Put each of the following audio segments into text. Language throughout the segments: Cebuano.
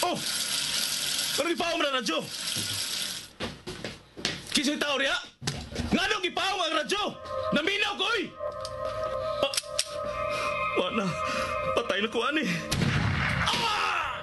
Oh! Pero gipaong na radyo! Kisa'y tao riya? Ngano gipaong ang radyo? Naminaw ko, oy! Ah, wa na. Patay na ko, ani. Ah!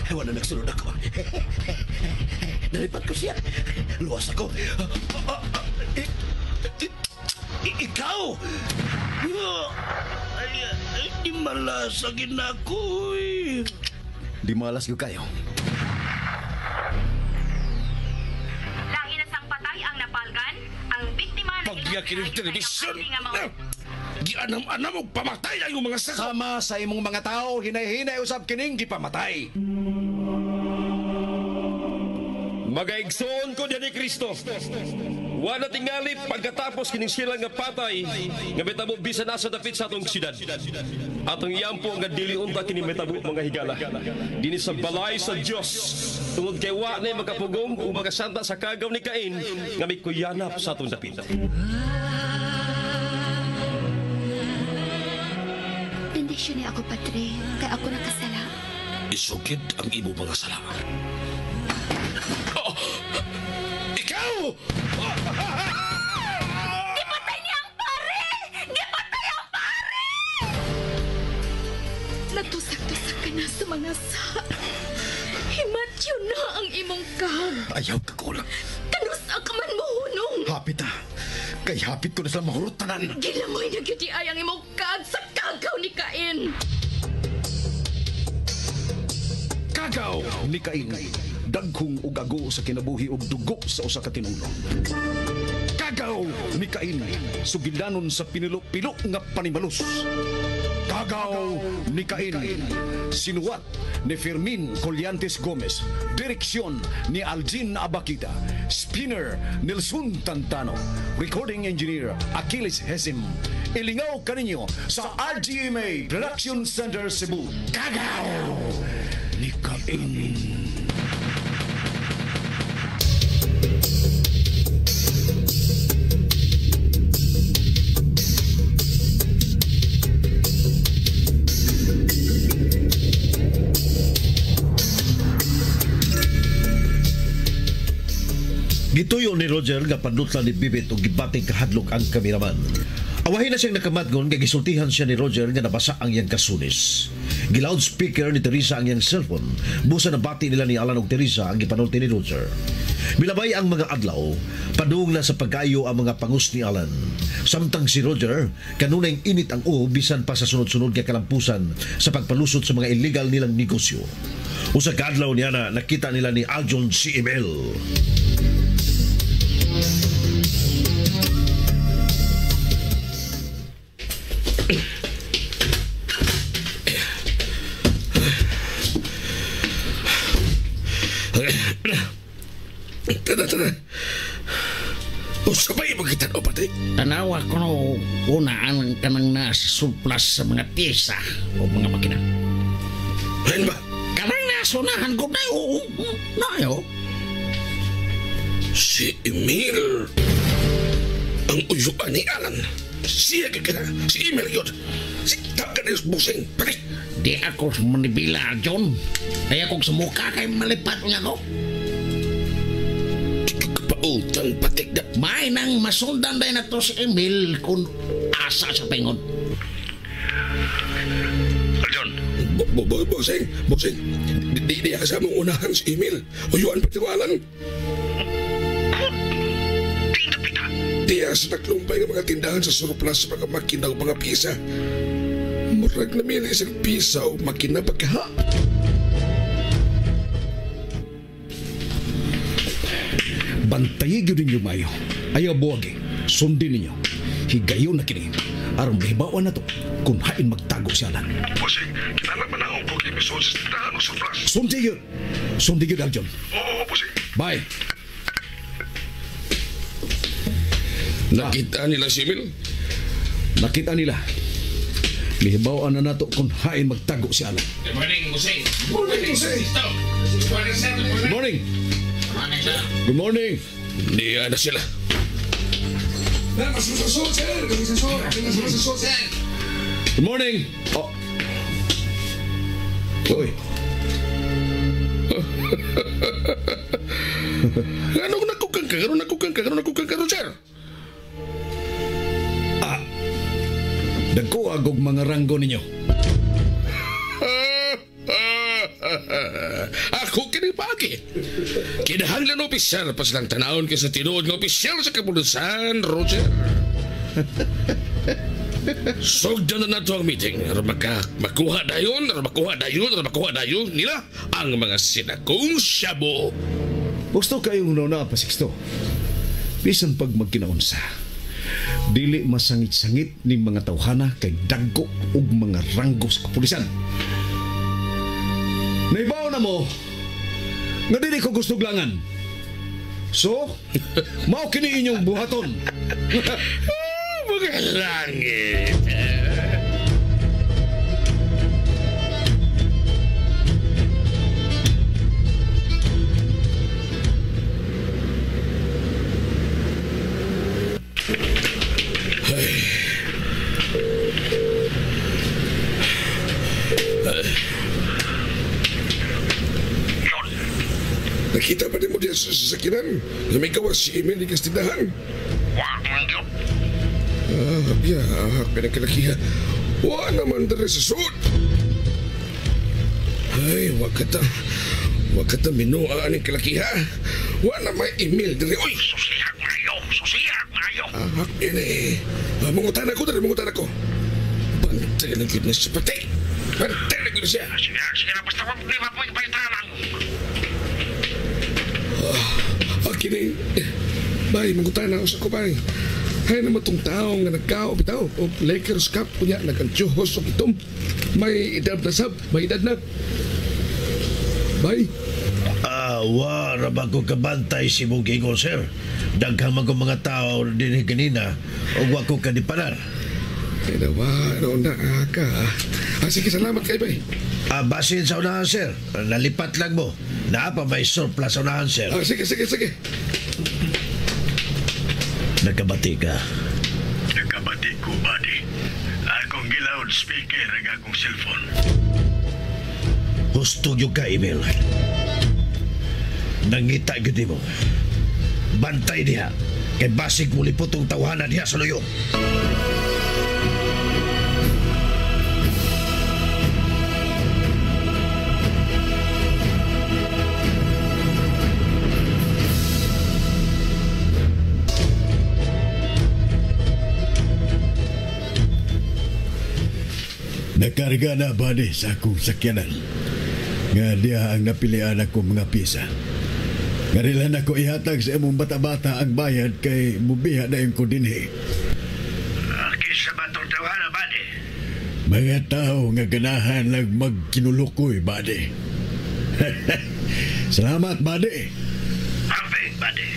Ah! Wala nagsunod ako. Nalipat ko siya. Luwas ako. Ikaw! Ay, ay, di malas ang ginako, eh. Di malas gyud kayo. Lahi na sang patay ang napalgan, ang biktima na Pagya kining telebisyon. Gianam-anam og pamatay ang imong mga sako. Sama sa imong mga tao, hinay-hinay usab kining gipamatay. Magaigsoon ko diyan ni Kristo. Wala tingali pagkatapos kining sila nga patay nga mitabo bisan asa dapit sa atong siyudad. Atong iyampo nga dili unta kini mitabo mga higala. Dinhi sa balay sa Dios tungod kay wa na makapugong ug makasanta sa kagaw ni Cain nga mikuyanap sa atong dapit. Bendisyon ni ako, Padre, kay ako nakasala. Isugid ang imong mga sala. Oh! Ikaw! Gipatay niya ang pare! Gipatay ang pare! Natusak-tusak ka na sa mga sa. Himatyo na ang imong kag. Ayaw ka kulang. Kanus ka man mo hunong. Hapit ah. Kay hapit ko na sila mahurot tanan. Gilamoy na gyud ay ang imong kag sa kagaw ni Cain. Kagaw ni Cain. Dagkong ug ago sa kinabuhi ug dugo sa usa ka tinulong. Kagaw ni Cain, sugilanon sa pinilo-pilo nga panimalus. Kagaw ni Cain, sinuwat ni Fermin Collantes Gomez, direksyon ni Aljin Abakita, spinner Nelson Tantano, recording engineer Achilles Hesim. Ilingaw kaninyo sa RGMA Production Center Cebu. Kagaw ni Cain. Gituyo ni Roger nga pandutla ni Bibit og gibating kahadlok ang kameraman. Awahin na siyang nakamatgon kay gisultihan siya ni Roger nga nabasa ang iyang kasunis. Gi-loudspeaker ni Teresa ang iyang cellphone. Busa nabati nila ni Alan og Teresa ang gipanulti ni Roger. Milabay ang mga adlaw, padung na sa pag-ayo ang mga pangus ni Alan. Samtang si Roger, kanunay init ang uo bisan pa sa sunod-sunod nga kalampusan sa pagpalusot sa mga illegal nilang negosyo. Usa ka adlaw niya na nakita nila ni Aljon si Emil. Tara, tara. Usabay magkita o pati. Tanawa ko no, una ang kanang nasa surplus sa mga pyesa o mga makina. Ayun ba? Kanang nasunahan ko na oo. Nayo. Si Emil. Ang uyuan ni Alan. Siya ka na. Si Emil yun. Si taga na yung busing. Pati. Di ako manibila, John. Kaya kung sumuka kay malipat niya ko. Kapautang patik na. May nang masundan dahil na to si Emil kung asa sa pingon. John. Busing, busing. Di di asa mong unahan si Emil. Uyuan pati ko Alan. Diya sa naglumpay ng mga tindahan sa surplus sa mga makina o mga pisa. Murag namili sa pisa o makina pagkaha. Bantayi gyud ninyo maayo. Ayaw buwagi. Sundin ninyo. Higayon na kini. Aron mahibawan na to kung hain magtago si Alan. Busing, kinala man ang upo kay Misol sa tindahan o surplus. Sundi gyud. Sundi gyud, Aljon. Oo, busing. Bye. Nakita nila si Emil? Nakita nila. Mihibawan na nato kung hain magtago si Alan. Good morning, Busing. Good morning, Busing. Good morning, sir. Good morning. Good morning, sir. Good morning. Diya na sila. Good morning. Oh. Uy. Anong nakukang ka? Anong nakukang ka? Anong nakukang ka, Roger? Ah. Dagko agog mga ranggo ninyo. Ako kini pagi. Kinahanglan opisyal pa silang tanawon kaysa tinuod nga opisyal sa kapulisan, Roger. Sugdan na nato ang meeting. Aron makuha dayon, aron makuha dayon, aron makuha dayon nila ang mga sinakong syabo. Gusto kayong una pa, Sixto. Bisan pag magkinaunsa, dili masangit-sangit ni mga tawhana kay dagko og mga ranggo sa kapulisan. Naibaw na mo nga dili ko gusto glangan. So, mao kini inyong buhaton. Mga langit. Nakita pa din mo diyan sa sasakyanan na may gawas si Emil ni Kastindahan. Ah, biyak, pinagkalakiha. Wa naman dere sa sud. Ay, wag ka ta minua aning kalakiha. Wa na may Emil dere. Uy! Susihak maayo, susihak maayo. Ah, ini. Mangutan ako dere, mangutan ako. Bantay na gyud na siya pati. Bantay na gyud siya. Sige, sige na, basta wag di ba po ipaitalang. Kini. Bay, mangutan ako sa ko, bay. Hay naman tong tao nga nagkao bitaw o Lakers Cup kunya nagantyohos og itom. May edad na sab, may edad na. Bay. Wa ra ba ko kabantay si mong giingon, sir. Daghang man kong mga tao dinhi ganina ug wa ko kanipanar. Ay nawa, na ka. Sige, salamat kay bay. Basin sa unahan, sir. Nalipat lang mo. Naa pa may surplus sa unahan, sir. Sige, sige, sige. Nagkabati ka. Nagkabati ko, buddy. Akong giloud speaker ang akong cellphone. Husto yung ka, Emil. Nangita gud mo. Bantay diha. Kay basig muli putong tawanan diha sa luyo. Nakarga na ba ni sa akong sakyanan? Nga diha ang napilian akong mga pisa. Nga nila na ko ihatag sa imong bata-bata ang bayad kay mubiha na yung ko dinhi. Kisa ba itong tawana, buddy? Mga tao nga ganahan lang magkinulukoy, buddy. Salamat, buddy. Perfect, buddy.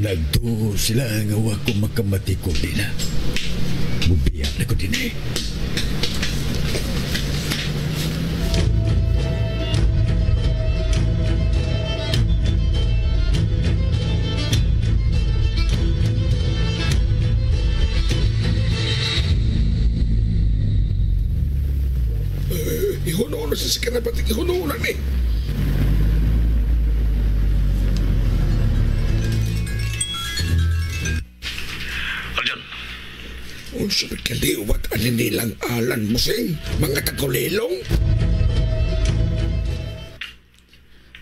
Nagtuo sila nga wa ko makamati ko nila. Mubiya na ko din eh. Ihuno na siya sa kanabatik. Ihuno na ni. Unsa ba kaliwat ani nilang alan mo sing mga tagulilong?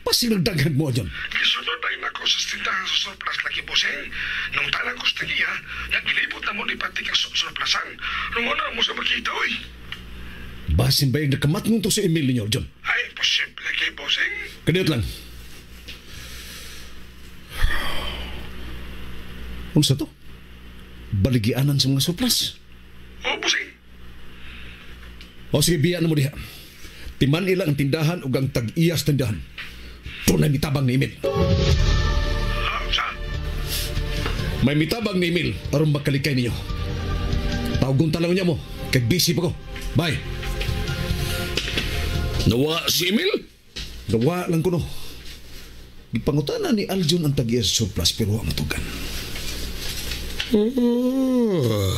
Pasinagdaghan mo dyan. Gisunod ay nako sa tindahan sa surplus lagi bossing. Nung talang ko sa tagiya, nagilibot na mo ni Patik ang surplusan. Nung una mo sa makita, oy. Basin ba yung nakamatnong to sa Emil ninyo, John? Ay, posible kay bossing. Kaniyot lang. Unsa to? Baligianan sa mga surplus. O, bossing. O sige, biya na mo diha. Timan ilang ang tindahan ug ang tag-iyas tindahan. Tunay mitabang ni Emil. Sa? May mitabang ni Emil aron makalikay ninyo. Tawgon talaw niya mo. Kay busy pa ko. Bye. Nawa si Emil? Nawa lang ko no. Gipangutana ni Aljon ang tag-iya sa surplus pero wa matugan. Oh,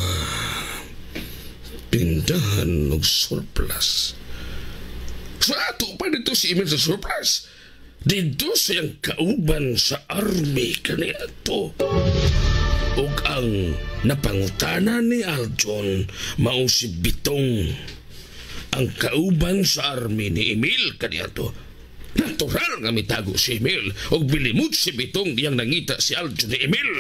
pindahan og surplus. So ato pa dito si Emil sa surplus. Dito siyang kauban sa army kaniadto. Ug ang napangutana ni Aljon mao si Bitong, ang kauban sa army ni Emil kaniadto. Natural nga mitago si Emil ug bilimot si Bitong diyang nangita si Aljon ni Emil.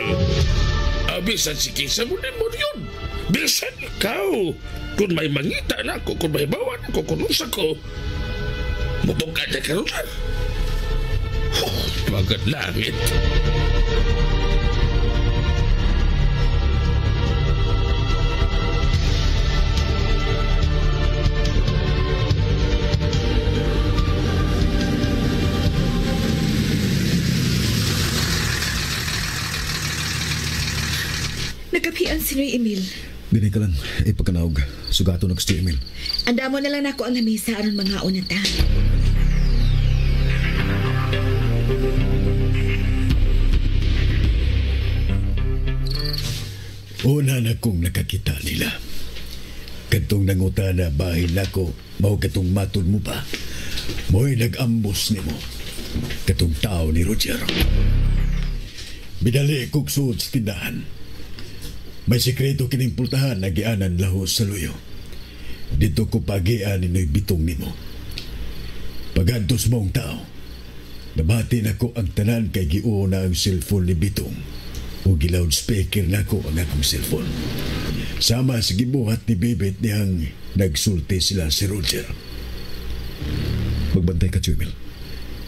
Bisan si kinsa mo ni yun. Bisan ikaw. Kung may mangita na ako, kung may bawa na ako, kung unsa ko, mutungkad na karon sir. Oh, magad langit. Nagkapian si Noy Emil. Dinay ka lang, ipagkanaog. Sugato na gusto Emil. Andamo na lang nako ang lamesa aron mangaon na ta. Una na kong nakakita nila. Katong nangutana bahin nako, mao katong matod mo pa. Mo'y nag-ambos nimo. Katong tao ni Roger. Bidali kog suod sa tindahan. May sikreto kining pultahan na gianan lahos sa luyo. Dito ko pagian ni Noy Bitong nimo. Pagantos mong tao, nabati nako ang tanan kay giuna ang cellphone ni Bitong. O gi-loudspeaker nako ang akong cellphone. Sama sa gibuhat ni Bibit niyang nagsulti sila si Roger. Magbantay ka, Emil.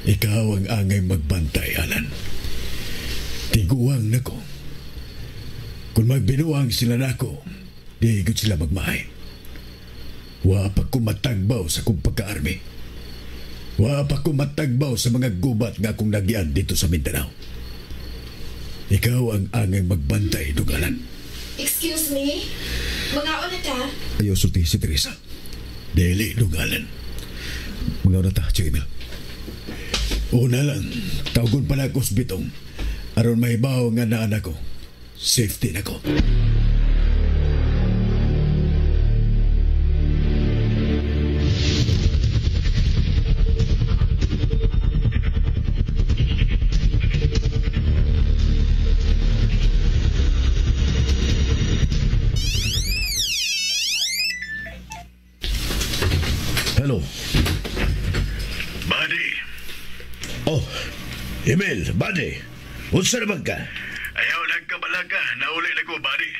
Ikaw ang angay magbantay, Alan. Tiguang nako. Kung magbinuang sila nako, di higit sila magmahay. Wa pa ko matagbaw sa kong pagka-army. Wa pa ko matagbaw sa mga gubat nga akong nagian dito sa Mindanao. Ikaw ang angay magbantay, Dugalan. Excuse me? Mangaon na ta? Ayaw sulti si Teresa. Dili, Dugalan. Mangaon na ta, Tio Emil. Una lang, tawagon pa na ako sa Bitong. Aron mahibaw nga naan ako. Safety na ko. Hello. Buddy. Oh, Emil, buddy. Unsa naman ka? Ayaw nagkabalaka, nauli na ko, buddy.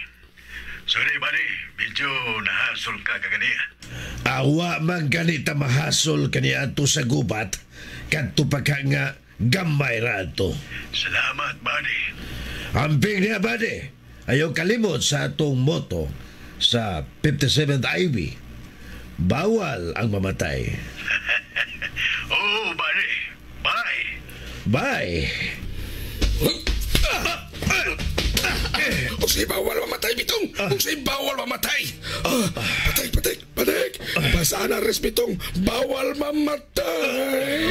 Sorry, buddy. Medyo nahasol ka kaganiya. Awa man ganita mahasol kaniya ato sa gubat. Kadto pa ka nga gamay ra ato. Salamat, buddy. Amping niya, buddy. Ayaw kalimot sa atong moto sa 57th Ivy. Bawal ang mamatay. Oh, buddy. Bye. Bye. Unsay bawal mamatay, Bitong! Unsay bawal mamatay! Patek, patek, patek! Pasaan ang respetong bawal mamatay!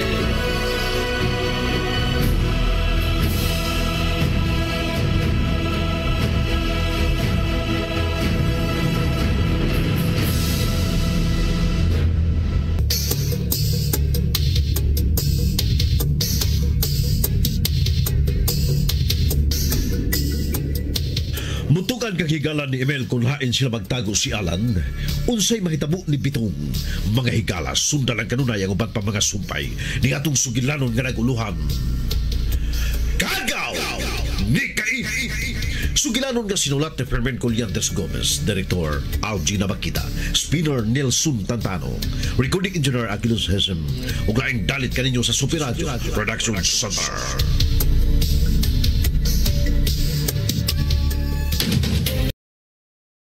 Mutukan kang higala ni Emil kung hain sila magtago si Alan. Unsay mahitabo ni Bitong. Mga higala, sundan ang kanunay ang uban pa mga sumpay ni atong sugilanon nga naguluhan. Kagaw ni Kain. Sugilanon nga sinulat ni Fermin Colliantes Gomez, Director Algie Nabakita, Spinner Nelson Tantano, Recording Engineer Aguilus Hesem, ug laing dalit kaninyo sa Super Radio Production Center.